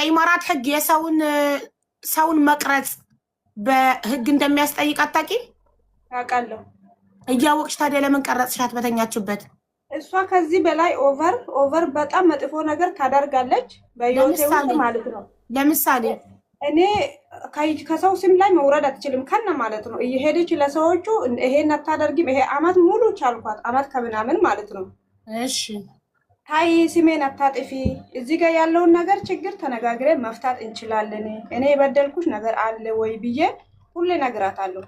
በኢማራት ህግ የሰውን ሰውን መቅረጽ በህግ እንደሚያስጠይቅ አታውቂም? አውቃለሁ። እያወቅሽ ታዲያ ለምን ቀረጽሻት በተኛችበት? እሷ ከዚህ በላይ over over በጣም መጥፎ ነገር ታደርጋለች በህይወቴ ውስጥ ማለት ነው። ለምሳሌ? እኔ ከሰው ስም ላይ መውረድ አትችልም ከነ ማለት ነው። እየሄደች ለሰዎቹ ይሄን አታደርጊም፣ ይሄ አመት ሙሉ ቻልኳት፣ አመት ከምናምን ማለት ነው። እሺ። ታይ ስሜን አታጥፊ፣ እዚህ ጋር ያለውን ነገር ችግር ተነጋግረን መፍታት እንችላለን። እኔ የበደልኩሽ ነገር አለ ወይ ብዬ ሁሌ እነግራታለሁ።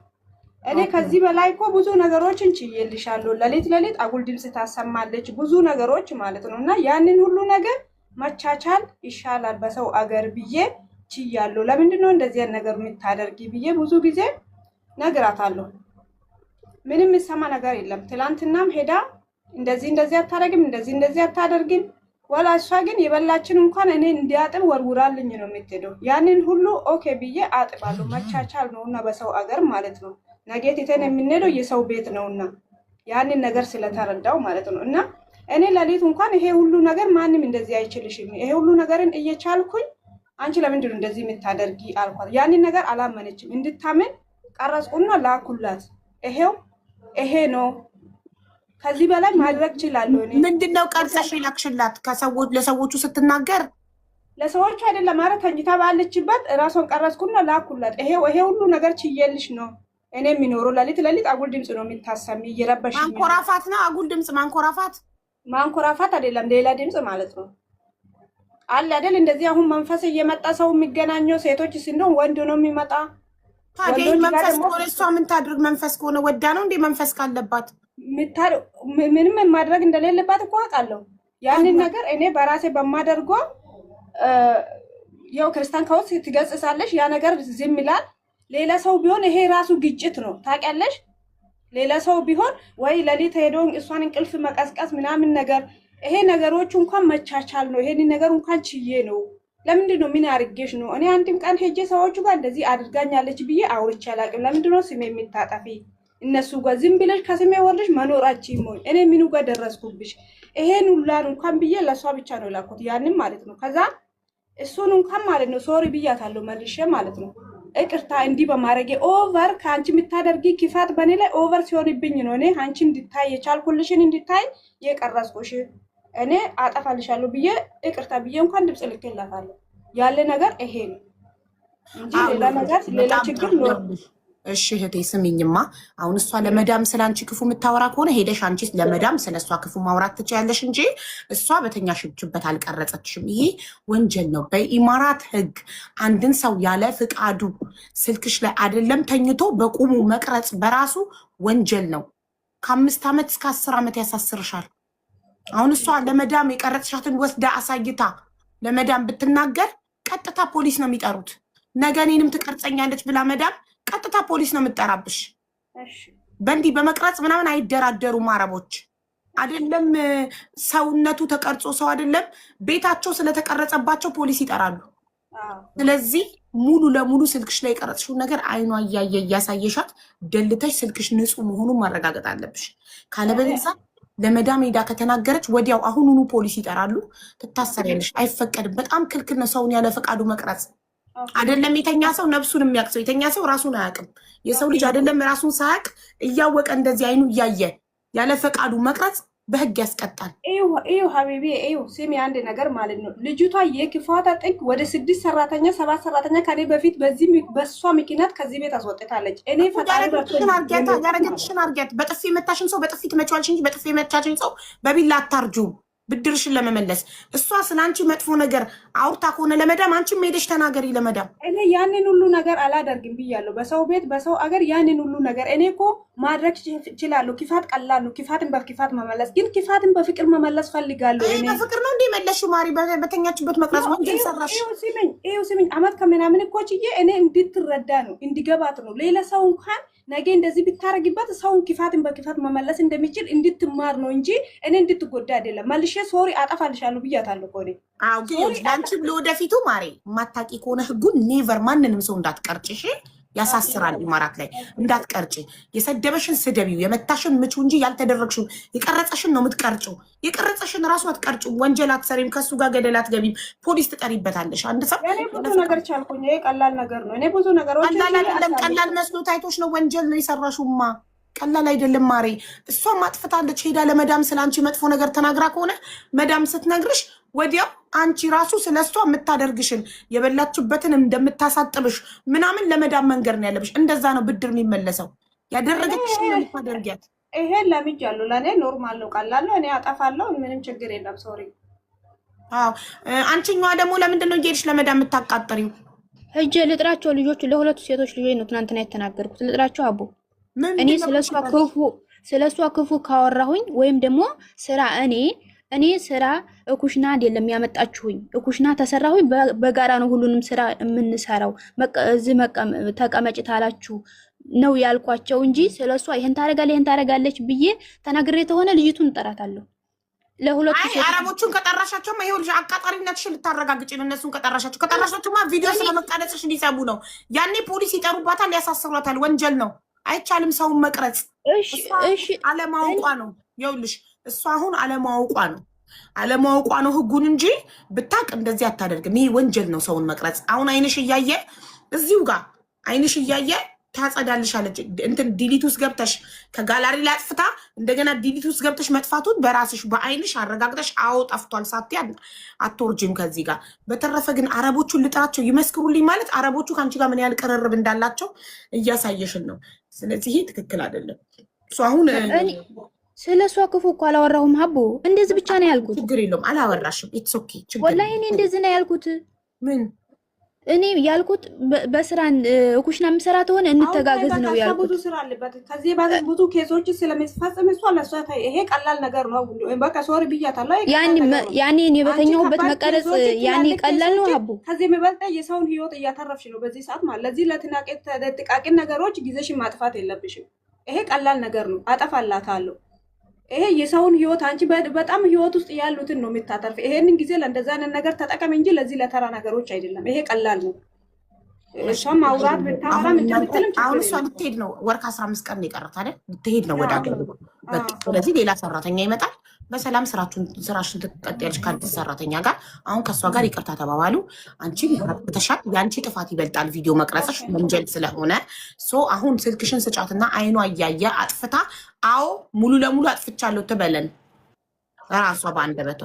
እኔ ከዚህ በላይ እኮ ብዙ ነገሮችን ችዬልሻለሁ። ለሊት ለሊት አጉል ድምፅ ታሰማለች፣ ብዙ ነገሮች ማለት ነው። እና ያንን ሁሉ ነገር መቻቻል ይሻላል በሰው አገር ብዬ ችያለሁ። ለምንድን ነው እንደዚህ ነገር የምታደርጊ ብዬ ብዙ ጊዜ ነግራታለሁ። ምንም የሚሰማ ነገር የለም። ትላንትናም ሄዳ እንደዚህ እንደዚህ አታደርግም፣ እንደዚህ እንደዚህ አታደርግም። ወላ እሷ ግን የበላችን እንኳን እኔ እንዲያጥብ ወርውራልኝ ነው የምትሄደው። ያንን ሁሉ okay ብዬ አጥባለሁ። መቻቻል ነውና በሰው አገር ማለት ነው። ነገ ትተን የምንሄደው የሰው ቤት ነውና ያንን ነገር ስለተረዳው ማለት ነው። እና እኔ ለሊት እንኳን ይሄ ሁሉ ነገር ማንም እንደዚህ አይችልሽም፣ ይሄ ሁሉ ነገርን እየቻልኩኝ አንቺ ለምንድን ነው እንደዚህ የምታደርጊ አልኳት። ያንን ነገር አላመነችም። እንድታምን ቀረጽኩና ላኩላት። ይሄው ይሄ ነው፣ ከዚህ በላይ ማድረግ እችላለሁ እኔ። ምንድን ነው ቀርጸሽ የላክሽላት? ለሰዎቹ ስትናገር? ለሰዎቹ አይደለም፣ ኧረ ተኝታ ባለችበት እራሷን ቀረጽኩና ላኩላት። ይሄው ይሄ ሁሉ ነገር ችዬልሽ ነው እኔ የሚኖረው። ለሊት ለሊት አጉል ድምፅ ነው የሚታሰሚ፣ እየረበሽኝ ነው። ማንኮራፋት ነው አጉል ድምፅ ማንኮራፋት። ማንኮራፋት አይደለም፣ ሌላ ድምፅ ማለት ነው አለ አይደል? እንደዚህ አሁን መንፈስ እየመጣ ሰው የሚገናኘው ሴቶች ስንሆን ወንድ ነው የሚመጣ። ታዲያ ወንዶች ጋር መንፈስ ደግሞ ከሆነ እሷ ምን ታድርግ? መንፈስ ከሆነ ወዳ ነው እንዴ መንፈስ ካለባት? ምንም ማድረግ እንደሌለባት እኮ አውቃለሁ። ያንን ነገር እኔ በራሴ በማደርገው ያው ክርስቲያን ከውስጥ ትገጽሳለሽ፣ ያ ነገር ዝም ይላል። ሌላ ሰው ቢሆን ይሄ ራሱ ግጭት ነው ታውቂያለሽ። ሌላ ሰው ቢሆን ወይ ለሊት ሄዶ እሷን እንቅልፍ መቀስቀስ ምናምን ነገር፣ ይሄ ነገሮቹ እንኳን መቻቻል ነው። ይሄንን ነገር እንኳን ችዬ ነው። ለምንድን ነው ምን አድርጌሽ ነው? እኔ አንድም ቀን ሄጄ ሰዎቹ ጋር እንደዚህ አድርጋኛለች ብዬ አውርቼ አላውቅም። ለምንድን ነው ስሜ የምታጠፊ? እነሱ ጋር ዝም ብለሽ ከስሜ ወርደሽ መኖራችን ሞኝ እኔ ምኑ ጋር ደረስኩብሽ? ይሄን ሁላን እንኳን ብዬ ለእሷ ብቻ ነው የላኩት ያንን ማለት ነው። ከዛ እሱን እንኳን ማለት ነው sorry ብያታለሁ መልሼ ማለት ነው። ይቅርታ እንዲህ በማድረጌ over ከአንቺ የምታደርጊ ክፋት በእኔ ላይ over ሲሆንብኝ ነው እኔ አንቺ እንድታይ የቻልኩልሽን እንድታይ የቀረጽኩሽ፣ እኔ አጠፋልሻለሁ ብዬ ይቅርታ ብዬ እንኳን ድምፅ ልኬላታለሁ። ያለ ነገር ይሄ ነው እንጂ ሌላ ነገር ሌላ ችግር ነው። እሺ እህቴ ስሚኝማ፣ አሁን እሷ ለመዳም ስለ አንቺ ክፉ የምታወራ ከሆነ ሄደሽ አንቺ ለመዳም ስለ እሷ ክፉ ማውራት ትችያለሽ እንጂ እሷ በተኛሽበት አልቀረጸችሽም። ይሄ ወንጀል ነው። በኢማራት ሕግ አንድን ሰው ያለ ፍቃዱ ስልክሽ ላይ አይደለም ተኝቶ በቁሙ መቅረጽ በራሱ ወንጀል ነው። ከ5 ዓመት እስከ 10 ዓመት ያሳስርሻል። አሁን እሷ ለመዳም የቀረጽሻትን ወስዳ አሳይታ ለመዳም ብትናገር ቀጥታ ፖሊስ ነው የሚጠሩት። ነገ እኔንም ትቀርጸኛለች ብላ መዳም ቀጥታ ፖሊስ ነው የምጠራብሽ። በእንዲህ በመቅረጽ ምናምን አይደራደሩም አረቦች። አይደለም ሰውነቱ ተቀርጾ ሰው አይደለም ቤታቸው ስለተቀረጸባቸው ፖሊስ ይጠራሉ። ስለዚህ ሙሉ ለሙሉ ስልክሽ ላይ የቀረጽሽውን ነገር አይኗ እያየ እያሳየሻት ደልተሽ ስልክሽ ንጹህ መሆኑን ማረጋገጥ አለብሽ። ካለበለዚያ ለመዳም ሄዳ ከተናገረች ወዲያው አሁኑኑ ፖሊስ ይጠራሉ፣ ትታሰሪያለሽ። አይፈቀድም። በጣም ክልክል ነው ሰውን ያለ ፈቃዱ መቅረጽ። አይደለም የተኛ ሰው ነፍሱን የሚያውቅ ሰው የተኛ ሰው ራሱን አያውቅም። የሰው ልጅ አይደለም ራሱን ሳያውቅ እያወቀ እንደዚህ አይኑ እያየ ያለ ፈቃዱ መቅረጽ በህግ ያስቀጣል። እዩ حبيبي እዩ ስሚ፣ አንድ ነገር ማለት ነው። ልጅቷ የክፋቷ ጥግ ወደ ስድስት ሰራተኛ ሰባት ሰራተኛ ከኔ በፊት በዚህ በሷ ምክንያት ከዚህ ቤት አስወጥታለች። እኔ ፈጣሪ ያረገችሽን አርጊያት። በጥፊ የመታሽን ሰው በጥፊ ትመጪዋለሽ እንጂ በጥፊ የመታሽን ሰው በቢላ አታርጁም። ብድርሽን ለመመለስ እሷ ስለ አንቺ መጥፎ ነገር አውርታ ከሆነ ለመዳም አንቺም ሄደሽ ተናገሪ ለመዳም። እኔ ያንን ሁሉ ነገር አላደርግም ብያለሁ። በሰው ቤት በሰው አገር ያንን ሁሉ ነገር እኔ እኮ ማድረግ እችላለሁ። ክፋት ቀላል ነው። ክፋትን በክፋት መመለስ ግን ክፋትን በፍቅር መመለስ ፈልጋለሁ። እኔ በፍቅር ነው እንዴ መለስሽው? ማሪ በተኛችበት መቅረጽ ወንጀል ሰራሽ። ስሚኝ፣ ይኸው ስሚኝ፣ አመት ከምናምን እኮ ችዬ እኔ እንድትረዳ ነው እንዲገባት ነው። ሌላ ሰው እንኳን ነገ እንደዚህ ብታረግበት ሰውን ክፋትን በክፋት መመለስ እንደሚችል እንድትማር ነው እንጂ እኔ እንድትጎዳ አይደለም። መልሼ sorry አጠፋልሻለሁ ብያታለሁ እኮ እኔ። አዎ ግን ለአንቺም ለወደፊቱ ማሬ የማታውቂ ከሆነ ህጉን never ማንንም ሰው እንዳትቀርጭ እሺ። ያሳስራል። ኢማራት ላይ እንዳትቀርጪ። የሰደበሽን ስደቢው፣ የመታሽን ምቹ እንጂ ያልተደረግሽውን የቀረጸሽን ነው የምትቀርጪው። የቀረጸሽን ራሱ አትቀርጪው። ወንጀል አትሰሪም፣ ከሱ ጋር ገደል አትገቢም። ፖሊስ ትጠሪበታለሽ። አንድ ሰው እኔ ብዙ ነገር ቻልኩኝ። ይሄ ቀላል ነገር ነው። እኔ ብዙ ነገሮች ቀላል አይደለም። ቀላል መስሎ ታይቶሽ ነው። ወንጀል ነው የሰራሽውማ። ቀላል አይደለም ማሬ። እሷም አጥፍታለች። ሄዳ ለመዳም ስለ አንቺ መጥፎ ነገር ተናግራ ከሆነ መዳም ስትነግርሽ ወዲያው አንቺ ራሱ ስለ እሷ የምታደርግሽን የበላችበትን እንደምታሳጥብሽ ምናምን ለመዳም መንገር ነው ያለብሽ። እንደዛ ነው ብድር የሚመለሰው። ያደረገችሽን ነው የምታደርጊያት። ይሄን ለምጃለሁ። ለእኔ normal ነው፣ ቀላል ነው። እኔ አጠፋለሁ፣ ምንም ችግር የለም። Sorry። አዎ አንቺኛዋ ደግሞ ለምንድን ነው እየሄድሽ ለመዳም የምታቃጥሪው? ሂጅ ልጥራቸው ልጆቹ፣ ለሁለቱ ሴቶች ልጆች ነው ትናንትና የተናገርኩት። ልጥራቸው አቦ እኔ ስለሷ ክፉ ካወራሁኝ ወይም ደግሞ ስራ እኔ ስራ እኩሽና አይደለም ያመጣችሁኝ። እኩሽና ተሰራሁኝ በጋራ ነው ሁሉንም ስራ የምንሰራው። እዚህ ተቀመጭ ታላችሁ ነው ያልኳቸው እንጂ ስለሷ ይሄን ታረጋለች ይሄን ታረጋለች ብዬ ተናግሬ ተሆነ ልጅቱን እጠራታለሁ። ለሁለቱ አይ አረቦቹን ከጠራሻቸውማ ይኸውልሽ አቃጣሪነትሽን ልታረጋግጪ ነው። እነሱን ከጠራሻቸውማ ቪዲዮ ስለመቀረጽሽ እንዲሰሙ ነው። ያኔ ፖሊስ ይጠሩባታል፣ ያሳስሯታል። ወንጀል ነው። አይቻልም ሰውን መቅረጽ። እሺ አለማወቋ ነው። ይኸውልሽ እሷ አሁን አለማወቋ ነው አለማወቋ ነው ህጉን እንጂ ብታቅ እንደዚህ አታደርግም። ይሄ ወንጀል ነው ሰውን መቅረጽ። አሁን አይንሽ እያየ እዚሁ ጋር አይንሽ እያየ ታጸዳልሻለች። እንትን delete ውስጥ ገብተሽ ከጋላሪ ላይ አጥፍታ እንደገና delete ውስጥ ገብተሽ መጥፋቱን በራስሽ በአይንሽ አረጋግጠሽ አዎ ጠፍቷል ሳትይ አትወርጂም ከዚህ ጋር። በተረፈ ግን አረቦቹን ልጥራቸው ይመስክሩልኝ ማለት አረቦቹ ከአንቺ ጋር ምን ያህል ቅርርብ እንዳላቸው እያሳየሽን ነው። ስለዚህ ይሄ ትክክል አይደለም። እሱ አሁን ስለ እሷ ክፉ እኮ አላወራሁም ሀቦ፣ እንደዚህ ብቻ ነው ያልኩት። ችግር የለውም አላወራሽም። It's okay ችግር ወላሂ እኔ እንደዚህ ነው ያልኩት። ምን እኔ ያልኩት በስራ ኩሽና የምሰራ ተሆነ እንተጋገዝ ነው ያልኩት። ብዙ ስራ አለበት። ከዚህ ባለ ብዙ case ኦች ስለሚፈጽም እሷ ለእሷ ይሄ ቀላል ነገር ነው። በቃ sorry ብያታለሁ። ያኔ እኔ በተኛሁበት መቀረጽ ያኔ ቀላል ነው ሀቦ። ከዚህ የሚበልጠ የሰውን ህይወት እያተረፍሽ ነው በዚህ ሰዓት ማለት። ለዚህ ለጥቃቅን ነገሮች ጊዜሽን ማጥፋት የለብሽም። ይሄ ቀላል ነገር ነው። አጠፋላታለሁ። ይሄ የሰውን ህይወት አንቺ በጣም ህይወት ውስጥ ያሉትን ነው የምታተርፍ። ይሄንን ጊዜ ለእንደዛ አይነት ነገር ተጠቀም እንጂ ለዚህ ለተራ ነገሮች አይደለም። ይሄ ቀላል ነው። እሷም ማውራት ብታወራም እንትን አሁን እሷ ልትሄድ ነው። ወር ከ15 ቀን ነው የቀራት አይደል? ልትሄድ ነው ወደ ሀገር። ስለዚህ ሌላ ሰራተኛ ይመጣል። በሰላም ስራሽን ትቀጥያለሽ ከአዲስ ሰራተኛ ጋር። አሁን ከእሷ ጋር ይቅርታ ተባባሉ። አንቺ ተሻል፣ የአንቺ ጥፋት ይበልጣል ቪዲዮ መቅረጽሽ ወንጀል ስለሆነ። So አሁን ስልክሽን ስጫትና አይኗ እያየ አጥፍታ አዎ ሙሉ ለሙሉ አጥፍቻለሁ ትበለን ራሷ በአንደበቷ።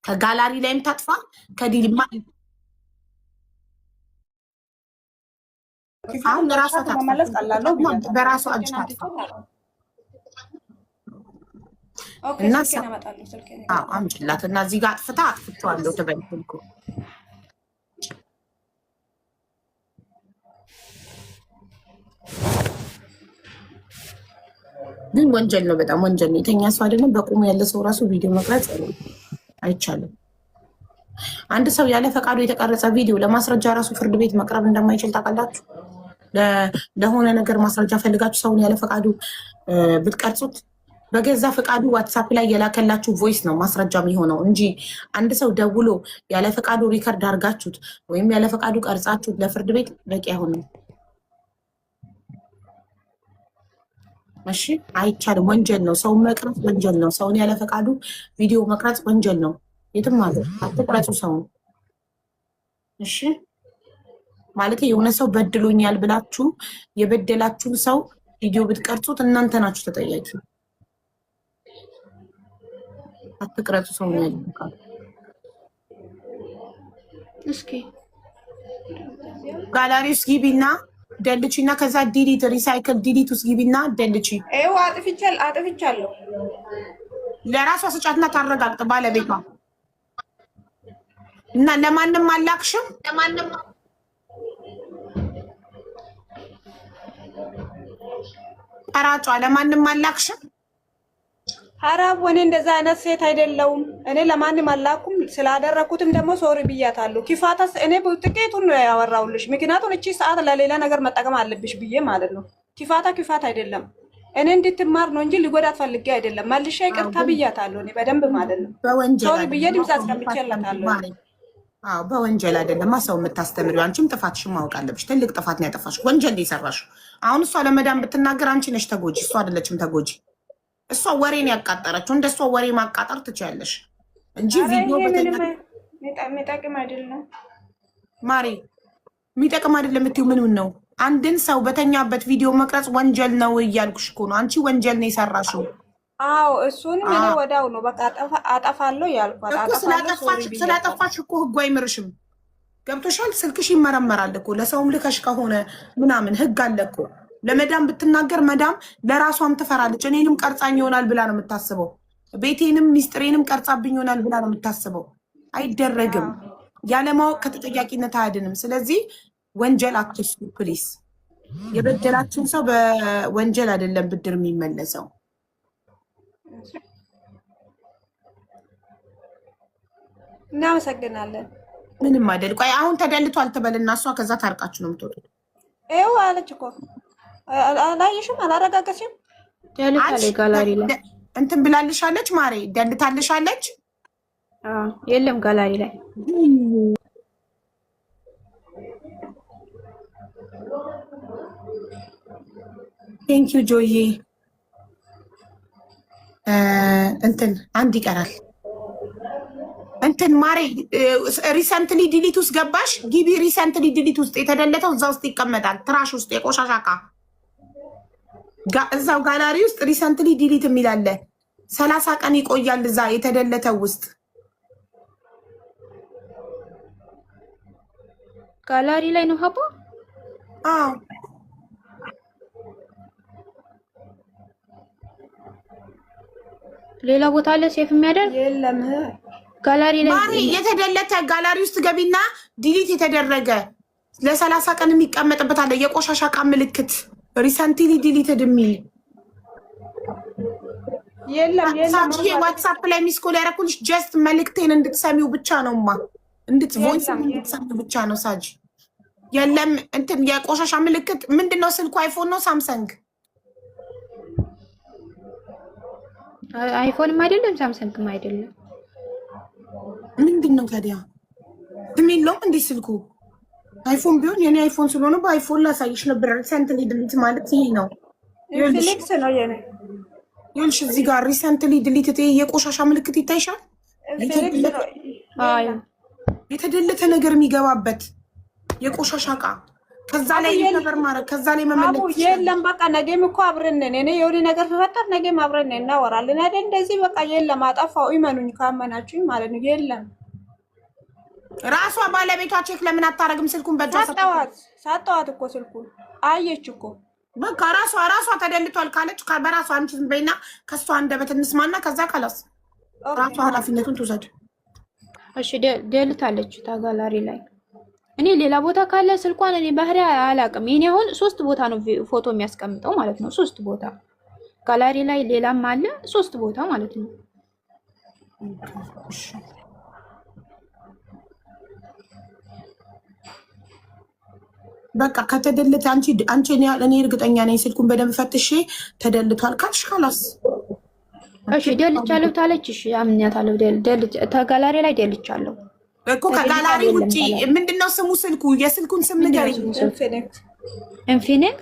ከጋላሪ ላይም ታጥፋ ከዲልማ አሁን ራሷ በራሷ እጅ ታጥፋ እና አምጪላት እና እዚህ ጋር አጥፍታ አጥፍቼዋለሁ ትበል። ስልኩ ግን ወንጀል ነው፣ በጣም ወንጀል ነው። የተኛ ሰው አይደለም በቁሙ ያለ ሰው ራሱ ቪዲዮ መቅረጽ አይቻልም። አንድ ሰው ያለ ፈቃዱ የተቀረጸ ቪዲዮ ለማስረጃ ራሱ ፍርድ ቤት መቅረብ እንደማይችል ታውቃላችሁ። ለሆነ ነገር ማስረጃ ፈልጋችሁ ሰውን ያለ ፈቃዱ ብትቀርጹት በገዛ ፈቃዱ ዋትሳፕ ላይ የላከላችሁ voice ነው ማስረጃ የሚሆነው እንጂ አንድ ሰው ደውሎ ያለ ፈቃዱ record አድርጋችሁት ወይም ያለ ፈቃዱ ቀርጻችሁት ለፍርድ ቤት በቂ አይሆንም። እሺ፣ አይቻልም። ወንጀል ነው። ሰውን መቅረጽ ወንጀል ነው። ሰውን ያለ ፈቃዱ ቪዲዮ መቅረጽ ወንጀል ነው። የትም ሀገር አትቅረጹ ሰውን። እሺ፣ ማለት የሆነ ሰው በድሎኛል ብላችሁ የበደላችሁን ሰው ቪዲዮ ብትቀርጹት እናንተ ናችሁ ተጠያቂ። አትቅረጹ ሰውን ያለ ፈቃዱ። እስኪ ጋላሪ ውስጥ ግቢና delete እና ከዛ delete recycle delete ውስጥ ግቢና delete። ይኸው አጥፍቻለሁ። ለራሷ ስጫትና ታረጋግጥ ባለቤቷ እና ለማንም አላክሽም። ለማንም ቀራጯ ለማንም አላክሽም። ሀራብ እኔ እንደዛ አይነት ሴት አይደለውም። እኔ ለማንም አላኩም። ስላደረኩትም ደግሞ sorry ብያታለሁ። ኪፋታስ እኔ ጥቂቱን ነው ያወራውልሽ። ምክንያቱም እቺ ሰዓት ለሌላ ነገር መጠቀም አለብሽ ብዬ ማለት ነው። ኪፋታ ኪፋት አይደለም። እኔ እንድትማር ነው እንጂ ሊጎዳት ፈልጌ አይደለም። መልሼ ይቅርታ ብያታለሁ። እኔ በደንብ ማለት ነው sorry ብዬ ድምፅ አስቀምጬላታለሁ። አዎ በወንጀል አይደለማ ሰው የምታስተምሪው። አንቺም ጥፋትሽን ማወቅ አለብሽ። ትልቅ ጥፋት ነው ያጠፋሽ፣ ወንጀል ነው የሰራሽው። አሁን እሷ ለመዳም ብትናገር አንቺ ነሽ ተጎጂ፣ እሷ አይደለችም ተጎጂ። እሷ ወሬን ያቃጠረችው፣ እንደ እሷ ወሬ ማቃጠር ትችያለሽ እንጂ ኧረ ቪዲዮ ይሄ በተኛ ምንም የሚጠቅም አይደለም። ማሬ የሚጠቅም አይደለም የምትይው ምኑን ነው? አንድን ሰው በተኛበት ቪዲዮ መቅረጽ ወንጀል ነው እያልኩሽ እኮ ነው። አንቺ ወንጀል ነው የሰራሽው። አዎ እሱንም እኔ ወዳው ነው በቃ አጠፋለሁ ያልኳት፣ እኮ አጠፋለሁ ስላጠፋሽ sorry ብያታለሁ። ስላጠፋሽ እኮ ህጉ አይምርሽም። ገብቶሻል? ስልክሽ ይመረመራል እኮ ለሰውም ልከሽ ከሆነ ምናምን ህግ አለ እኮ። ለመዳም ብትናገር መዳም ለራሷም ትፈራለች። እኔንም ቀርጻኝ ይሆናል ብላ ነው የምታስበው። ቤቴንም ሚስጥሬንም ቀርጻብኝ ይሆናል ብላ ነው የምታስበው። አይደረግም። ያለማወቅ ከተጠያቂነት አያድንም። ስለዚህ ወንጀል አትስሩ please። የበደላችን ሰው በወንጀል አይደለም ብድር የሚመለሰው። እናመሰግናለን። ምንም አይደል። ቆይ አሁን ተደልቷል ትበልና እሷ ከዛ ታርቃችሁ ነው የምትወጡት። ይኸው አለች እኮ አላየሽም? አላረጋገጥሽም? ደልታለች ጋላሪ ላይ። እንትን ብላልሻለች ማሬ፣ ደልታልሻለች። አዎ የለም ጋላሪ ላይ። Thank you ጆዬ። እንትን አንድ ይቀራል። እንትን ማሬ recently delete ውስጥ ገባሽ? ግቢ recently delete ውስጥ የተደለተው እዛ ውስጥ ይቀመጣል። Trash ውስጥ የቆሻሻ እቃ እዛው ጋላሪ ውስጥ recently delete የሚል አለ። 30 ቀን ይቆያል እዛ የተደለተው ውስጥ። ጋላሪ ላይ ነው ሀቦ። አዎ። ሌላ ቦታ አለ save የሚያደርግ? የለም። ጋላሪ ላይ። ማሪ የተደለተ ጋላሪ ውስጥ ገቢና delete የተደረገ ለ30 ቀን የሚቀመጥበት አለ። የቆሻሻ እቃ ምልክት recently deleted የሚል። የለም የለም። ሳጅዬ WhatsApp ላይ missed call ያደረኩልሽ just መልእክቴን እንድትሰሚው ብቻ ነውማ፣ እንድት voice እንድትሰሚው ብቻ ነው። ሳጅ የለም እንትን የቆሻሻ ምልክት ምንድን ነው? ስልኩ iPhone ነው Samsung? iPhone ም አይደለም Samsung ም አይደለም። ምንድን ነው ታዲያ? ስም የለውም እንዴ ስልኩ? iPhone ቢሆን የኔ iPhone ስለሆነ በ iPhone ላሳይሽ ነበር። Recently delete ማለት ይሄ ነው። Infinix ነው የኔ። ይኸውልሽ እዚህ ጋር recently delete የቆሻሻ ምልክት ይታይሻል። Infinix ነው። አይ። የተደለተ ነገር የሚገባበት የቆሻሻ እቃ ከዛ ላይ recover ማድረግ ከዛ ላይ መመለስ አቡ የለም በቃ ነገም እኮ አብረን ነን። እኔ የሆነ ነገር ሲፈጠር ነገም አብረን ነን እናወራለን አይደል? እንደዚህ በቃ የለም አጠፋው፣ ይመኑኝ ካመናችሁኝ ማለት ነው። የለም። ራሷ ባለቤቷ check ለምን አታረግም? ስልኩን በእጇ ሳጠዋት ሳጠዋት እኮ ስልኩን አየች እኮ። በቃ ራሷ ተደልቷል ካለች በራሷ አንቺ ዝም በይና ከእሷ አንደበት እንስማና ከዛ خلاص ራሷ ኃላፊነቱን ትውሰድ። እሺ ደልታለች ጋላሪ ላይ። እኔ ሌላ ቦታ ካለ ስልኳን እኔ ባህሪ አላውቅም። የኔ አሁን ሶስት ቦታ ነው ፎቶ የሚያስቀምጠው ማለት ነው። ሶስት ቦታ ጋላሪ ላይ ሌላም አለ፣ ሶስት ቦታ ማለት ነው። እሺ። በቃ ከተደለተ አንቺ እኔ እርግጠኛ ነኝ ስልኩን በደንብ ፈትሼ ተደልቷል ካልሽ خلاص። እሺ ደልቻለሁ ታለች። እሺ አምኛታለሁ። ጋላሪ ላይ ደልቻለሁ። እኮ ከጋላሪ ውጪ ምንድነው ስሙ? ስልኩ የስልኩን ስም ንገሪኝ። Infinix። Infinix።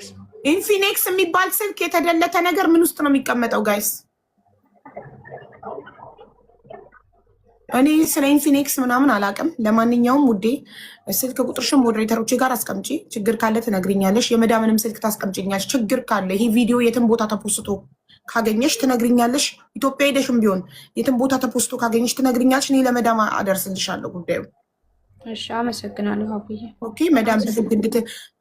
Infinix የሚባል ስልክ የተደለተ ነገር ምን ውስጥ ነው የሚቀመጠው guys? እኔ ስለ Infinix ምናምን አላውቅም። ለማንኛውም ውዴ ስልክ ቁጥርሽን moderator ኦቼ ጋር አስቀምጪ። ችግር ካለ ትነግሪኛለሽ። የመዳምንም ስልክ ታስቀምጪኛለሽ። ችግር ካለ ይሄ ቪዲዮ የትም ቦታ ተፖስቶ ካገኘሽ ትነግሪኛለሽ። ኢትዮጵያ ሄደሽም ቢሆን የትም ቦታ ተፖስቶ ካገኘሽ ትነግሪኛለሽ። እኔ ለመዳም አደርስልሻለሁ ጉዳዩ። እሺ አመሰግናለሁ አቡዬ። Okay መዳም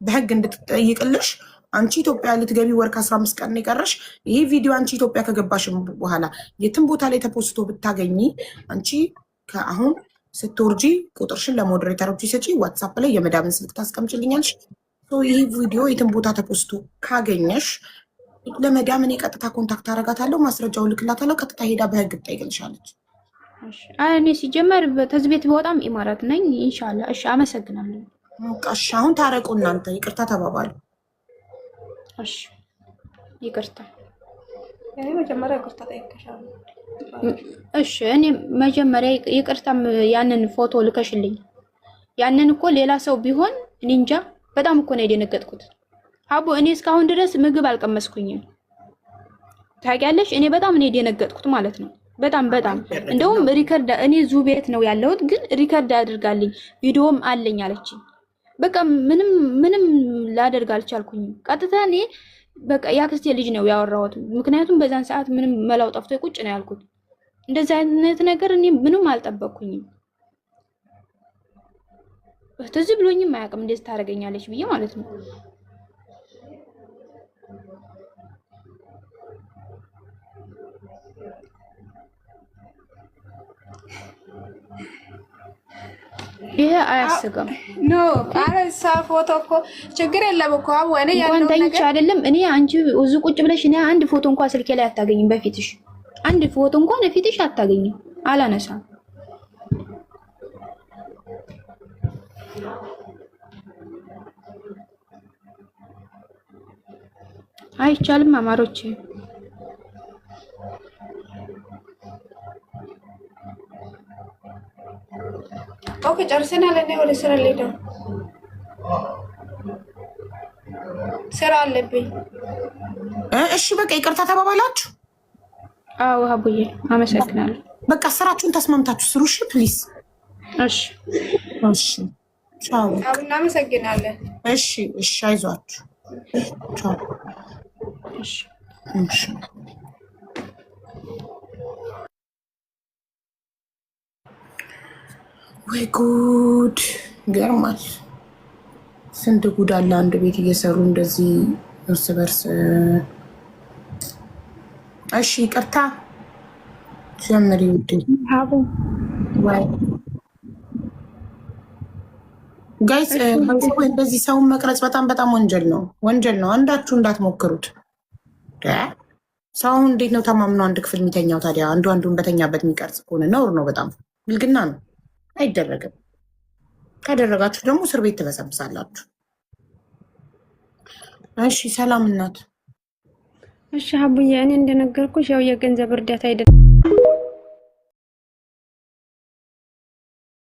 በህግ እንድትጠይቅልሽ አንቺ ኢትዮጵያ ልትገቢ ወር ከ15 ቀን ነው የቀረሽ። ይሄ ቪዲዮ አንቺ ኢትዮጵያ ከገባሽም በኋላ የትም ቦታ ላይ ተፖስቶ ብታገኚ አንቺ ከአሁን ስትወርጂ ቁጥርሽን ለ moderator ኦች ስጪ። WhatsApp ላይ የመዳምን ስልክ ታስቀምጭልኛለሽ። ይሄ ቪዲዮ የትም ቦታ ተፖስቶ ካገኘሽ ለመዳም እኔ ቀጥታ contact አደርጋታለሁ፣ ማስረጃውን ልክላታለሁ። ቀጥታ ሄዳ በህግ ትጠይቅልሻለች። እኔ ሲጀመር ተዝ ቤት በጣም ኢማራት ነኝ። ኢንሻአላህ። እሺ አመሰግናለሁ። እሺ አሁን ታረቁ እናንተ ይቅርታ ተባባሉ። እሺ ይቅርታ። እኔ መጀመሪያ ይቅርታ ጠይቄሻለሁ። እሺ እኔ መጀመሪያ ይቅርታም ያንን ፎቶ ልከሽልኝ ያንን እኮ ሌላ ሰው ቢሆን እኔ እንጃ። በጣም እኮ ነው የደነገጥኩት አቦ። እኔ እስካሁን ድረስ ምግብ አልቀመስኩኝም ታውቂያለሽ። እኔ በጣም ነው የደነገጥኩት ማለት ነው። በጣም በጣም እንደውም record እኔ ዙ ቤት ነው ያለሁት፣ ግን record አድርጋልኝ ቪዲዮም አለኝ አለችኝ። በቃ ምንም ምንም ላደርግ አልቻልኩኝም። ቀጥታ እኔ በቃ የአክስቴ ልጅ ነው ያወራሁት። ምክንያቱም በዛን ሰዓት ምንም መላው ጠፍቶ ቁጭ ነው ያልኩት። እንደዚህ አይነት ነገር እኔ ምንም አልጠበቅኩኝም። ትዝ ብሎኝም አያውቅም እንደዚህ ታደርገኛለች ብዬ ማለት ነው። ይሄ አያስቅም። No አረ እሷ ፎቶ እኮ ችግር የለም እኮ አቡ እኔ እንኳን ያለውን ተኝቼ ነገር አይደለም እኔ አንቺ እዚህ ቁጭ ብለሽ እኔ አንድ ፎቶ እንኳን ስልኬ ላይ አታገኝም። በፊትሽ አንድ ፎቶ እንኳን በፊትሽ አታገኝም። አላነሳም። አይቻልም። አማሮች Okay ጨርሰናል። እኔ ወደ ስራ ልሄድ ነው። ስራ አለብኝ። እሺ በቃ ይቅርታ ተባባላችሁ። አዎ አቡዬ አመሰግናለሁ። በቃ ስራችሁን ተስማምታችሁ ስሩ። እሺ please። እሺ እሺ ቻው። አቡ እናመሰግናለን። እሺ እሺ፣ አይዟችሁ። ቻው። እሺ እሺ ወይ ጉድ! ይገርማል። ስንት ጉድ አለ አንድ ቤት እየሰሩ እንደዚህ እርስ በርስ። እሺ ይቅርታ ጀምሪ ውዴ። አቡ ወይ guys፣ እንደዚህ ሰውን መቅረጽ በጣም በጣም ወንጀል ነው፣ ወንጀል ነው። አንዳችሁ እንዳትሞክሩት። ሰው እንዴት ነው ተማምኖ አንድ ክፍል የሚተኛው ታዲያ? አንዱ አንዱን በተኛበት የሚቀርጽ ከሆነ ነውር ነው፣ በጣም ብልግና ነው። አይደረግም። ካደረጋችሁ ደግሞ እስር ቤት ትበሰብሳላችሁ። እሺ ሰላም እናት። እሺ አቡዬ፣ እኔ እንደነገርኩሽ ያው የገንዘብ እርዳታ አይደለም።